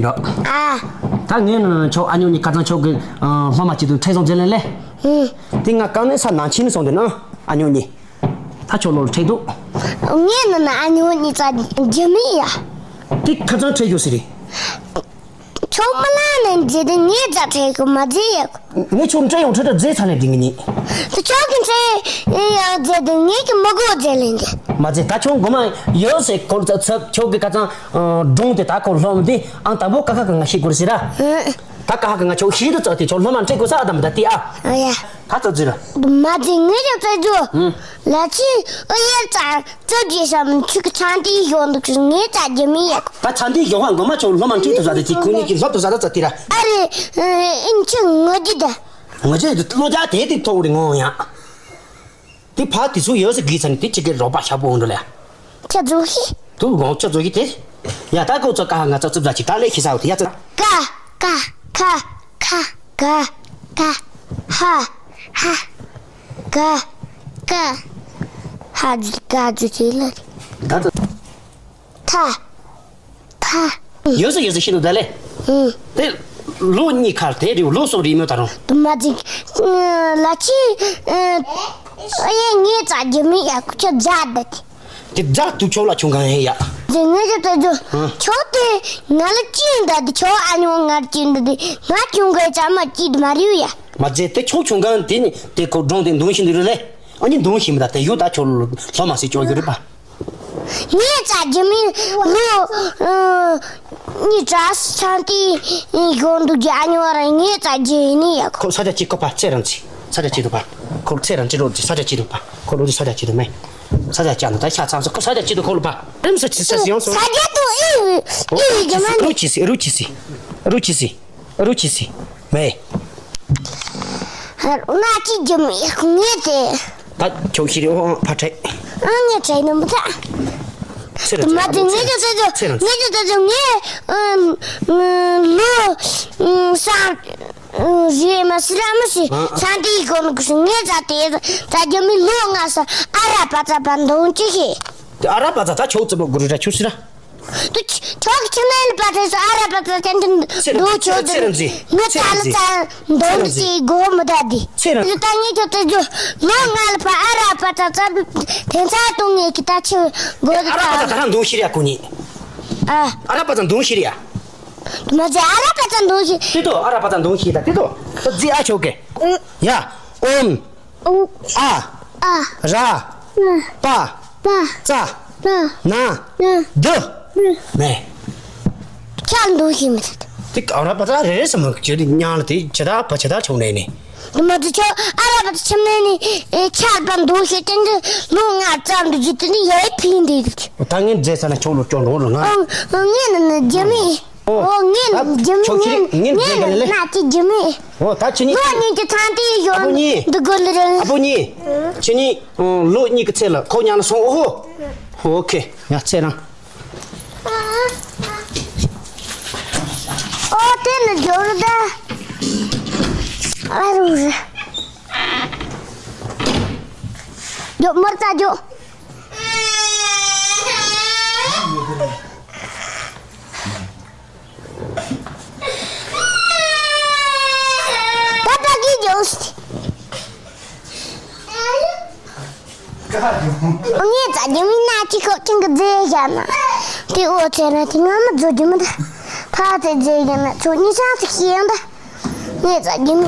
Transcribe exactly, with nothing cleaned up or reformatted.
འགྲོ། ཨ། ད་ངས་ནི་ཁྱོད་ཨ་ཉོ་གཉིས་ཁ་སང་ཁྱོད་ཀྱི་ཨ་སློབ་མ་གཅིག་དང་འཕྲད་སོང་ཟེར་ལེ་ལེ། ཨུ། དེ་ང་གང་ནས་ས་ནང་ཕྱིན་ནས་སོང་དེ་ན་ཨ་ཉོ་གཉིས། ད་ཁྱོད་ལོ་འཕྲད་འདུག་ངས་ནི་ན་ཨ་ཉོ་གཉིས་ཙ་རྒྱུ་མེད་ཡ། དེ་ཁ་སང་འཕྲད་ཡོད་ཟེར་རེད། ཁྱོད་མི་ལ་ནི་མཛེས་དེ་ངས་ཙ་འཕྲད་གི་མ་མཛེས་ཡ། ངས་ཁྱོད་འདྲ་ཡང་འཕྲད་འདྲ་མཛེས་ཚ་ནས་འགྲིག་གི་ཉིད། དེ་ཁྱོད་ཀྱི་འཕྲད་ཡང་མཛེས་དེ་ངས་ཀྱི་མི་གོ་མཛེས་ལེན་གི། མ་མཛེས་ད་ཁྱོད་མགོ་མ་ཡོད་ཟེར་ཁོ་ཚ་ཚབ་ཁྱོད་ཀྱི་ཁ་སང་སྒྲུང་དེ་ད་ཁོ་སློབ་མ་དེ་ཨང་དང་པོ་ཀ་ཁ་གི་ང་ཤེས་དགོས་ཟེར་ར། ཨ། ད་ཀ་ཁ་གི་ང་ཁྱོད་ཤེས་དུ་ཙག་དེ་ཁྱོད་སློབ་མ་འཕྲད་དགོས་ས་ཨ་དམ་ད་དེ་ཨ། ཨ་ཡ། ད་ཙག་ཟེར་ར། མ་མཛེས་ངས་ཀྱང་ཙག་ཟེར། ཨུ། ལ་ཕྱི་ཨུ་ཡ་ཙག་ཙག་རྒྱས་སམ་ཆུ་གི་ཚན་དེའི་ཡོང་འདུག་ངས་ཙག་རྒྱུ་མི་ཡ། ད་ཚན་དེའི་ཡོང་བ་མགོ་མ་ཁྱོད་སློབ་མ་འཕྲད་དུ་ཙག་དེ་དེ་ཁོ་གཉིས་ཀྱི་སློབ་དུ་ཙག་ད་ཙག་དེ་ར། ཨ་རེ། ཨིན་ཆི་ངོ་རྒྱུ་ད། ང་ཚོས་བློ་རྒྱ་དེ་དེ་ཐོག་རེ་ངོ་ཡང་། དེ་ཕ་དེ་ཚོ་ཡོད་ས་གི་ཚ་ནི་དེ་གཅིག་གི་རོགས་པ་ཞབས་པོ་འོང་འགྲོ་ལ། ཁྱེད་ཚོ་ཤི། དུ་དགོང་ཁྱོད་ཚོ་ཡི་དེ། ཡ་ད་ཁོ་ཚོ་ཀ་ཧ་ང་ཚོ་རྩིབ་ཟ་ཅིག་ད་ལས་ཁྱི་ས་འོ་དེ་ཡ་ཚ། ཀ་ཀ་ཀ་ཁ་ཀ་ཀ་ཧ་ཧ་ཀ་ཀ་ཧ་ཇི་ཀ་ཇི་ཅི་ལ། ད་ཚོ། ཐ། ཐ། ཡོད་ས་ཡོད་ས་ཤི་ནུ་ད་ལེ། ཨུ། དེ་ལོ་གཉིས་ཁར་དེ་རེད་ལོ་སོག་རེད་མོ་ད་རུང་། དུ་མ་ཅིག་ལ་ཅི། ཨེ་ངས་ཙག་རྒྱུ་མི་ཡ་ཁུ་ཆ་རྫ་ད་དེ། དེ་རྫ་དུ་ཆོག་ལ་ཆུང་གང་ཡིན་ཡ། དེ་ངས་ཅི་ད་རྒྱུ། ཨ། ཆོག་དེ་ང་ལ་ཅི་ཡིན་ད་དེ་ཆོག་ཨ་ཉོ་ང་ལ་ཅི་ཡིན་ད་དེ་ང་ཆུང་གའི་ཙག་མ་ཅི་དུ་མ་རེད་ཡ། མ་རྫས་དེ་ཆོག་ཆུང་གང་དེ་ནི་དེ་ཁོ་སྒྲུང་དེ་འདོན་བཞིན་འདུག་རེད་ལེ། ཨ་ནི་འདོན་བཞིན་མི་ད་དེ་ཡོད་ད་ཆོག་ལོ་སློབ་མ་སི་ཅོག་ཡོད་རེད་པ། ངས་ཙག་རྒྱུ་མི་ལོ་ཨ་གཉིས་ཙག་སང་དེ་ཡོང་འདུག་རྒྱུ་ཨ་ཉོ་ར་ངས་ཙག་རྒྱུ་ཡིན་ནི་ཡ། ཁོ་ས་ཆ་གཅིག་ཁོ་ཕ་ཚེ་རང་ཚི་ས་ཆ་གཅིག་འདུག་པ། ཁོ་ཚེ་རང་ཚི་རོ་ཚི་ས་ཆ་གཅིག་འདུག་པ། ཁོ་རོ་ཚི་ས་ཆ་གཅིག་འདུག་མེ། ས་ཆ་གཅིག་འདུག་ད་ཤ་ཚང་སོ་ཁོ་ས་ཆ་གཅིག་འདུག་ཁོ་ལོ་པ། རིམ་ས་ཆི་ས་སི་ཡོང་སོ། ས་ཆ་དུ་ཨི་ཨི་རྒྱུ་མ་ནི། རུ་ཆི་སི་རུ་ཆི་སི་རུ་ཆི་སི། རུ་ཆི་སི། མེ། ང་ཅི་རྒྱུ་མི་ངས་དེ། ད་ཁྱོད་ཤི་རེ་ཨོ་ཕ་ཁྲེ། ཨ་ངས་ཁྲེ་ནམ་ད། ཚེ་ར་མ་དེ་ངས་ཀྱི་ཚེ་ཚེ་ཚེ་ར་ངས་ཀྱི་ཚེ་ཚེ་ངས་ལོ་སང་རེ་མ་སི་ར་མ་སི་ཨ་ཚང་དེའི་སྒོ་ནས་ངས་ད་དེ་ད་རྒྱུ་མི་ལོ་ང་ས་ཨ་ར་པ་ཚ་པ་འདོན་ཅི་ཤེས། དེ་ཨ་ར་པ་ཚ་ད་ཁྱོད་ཙི་པོ་གུ་རུ་ར་ཁྱོད་སི་ར། དུ་ཁྱོད་ཀྱི་ཁྱིམ་ནང་ལ་པ་ཏྲ་སུ་ཨ་ར་པ་ཏྲ་ཅན་ཅན་ཚེ་རིང་དུ་ཁྱོད་ཚེ་ཚེ་རིང་ཚེ་ངས་ཚེ་ཙ་ལ་རིང་ཚེ་ཙ་འདོན་ཚེ་རིང་ཚེ་གི་གོ་མི་ད་དི། ཚེ་རིང་ལུ་ད་ངས་ཁྱོད་ཚེ་ཇུ་ལོ་ང་ལ་པ་ཨ་ར་པ་ཏྲ་ཙ་དེ་ཚ་དུ་ངས་ཀྱི་ད་ཆི་གོ་ཨ་ར་པ་ཏྲ་ད་རང་འདོན་ཤེས་རེད་ཡ་ཁོ་གཉིས། ཨ་ཨ་ར་པ་ཏྲ་འདོན་ཤེས་རེད་ཡ། དུ་མ་ཚེ་ཨ་ར་པ་ཏྲ་འདོན་ཤེས། དེ་དོ་ཨ་ར་པ་ཏྲ་འདོན་ཤེས་ད་དེ་དོ་ད་ཛི་ཨ་ཆོག་གེ། ཡ་ཨོམ། ཨ། ཨ། ར། པ། པ། ཙ། ན། དུ། མེ། ཁྱག་འདུག་ཤེས་མི་ཐུབ། དེ་ཨ་ར་པ་ཙ་རེ་རེ་སམ་ཁྱོད་དེ་ཉང་ལ་དེ་ཇི་ད་པ་ཇི་ད་ཆུང་ནས་ནི། དུ་མ་དུ་ཁྱོད་ཨ་ར་པ་ཙ་ཆུང་ནས་ནི་ཁྱག་པ་འདུག་ཤེས་དེ་འདི་ལོ་ང་ཙམ་དུ་ཇི་དེ་ནི་ཡའི་ཕིན་དེ་དུ། ད་ངས་རྫས་ས་ན་ཁྱོད་ལོ་ཅོ་ལོ་ལོ་ང་། ཨང་ངས་ནི་ནི་ཇི་མི། ཨོ། ཨོ་ངས་ལ་ཇི་མི་ངས་ངས་ལ་ན་ཅི་ཇི་མི། ཨོ་ད་ཁྱེད་གཉིས། ལོ་གཉིས་ཀྱི་ཚང་དེ་ཡོང་། ཨ་ཕོ་གཉིས། འདི་དགོན་ལ་རེད། ཨ་ཕོ་གཉིས། ཁྱེད་གཉིས་ལོ་གཉིས་ཀྱི་ཚེ་ལ་ཁོ་ཉག་ལ་སོང་ཨོ་ཧོ། ཨོ་ཁེ་ཡ་ཚེ་རང་། ཨོ་དེ་ལ་འབྱོར་ད། ཨ་རུ་རེད། འབྱོར་མར་ཙ་འབྱོར། པ་པ་གིས་འཇོག་ངས་ཙ་རྒྱུ་མི་ན་ཅི་ཁོ་ཅིང་གི་རྫས་བཞག་ན། དེ་འོ་ཚེ་ར་དེ་ང་མི་རྫོ་རྒྱུ་མི་འདུག་ཕ་ཚེ་རྫས་བཞག་ན་ཚོ་གཉིས་ཆང་ཚིག་ཤེས་ཡོང་ད། ངས་ཙ་རྒྱུ་མི།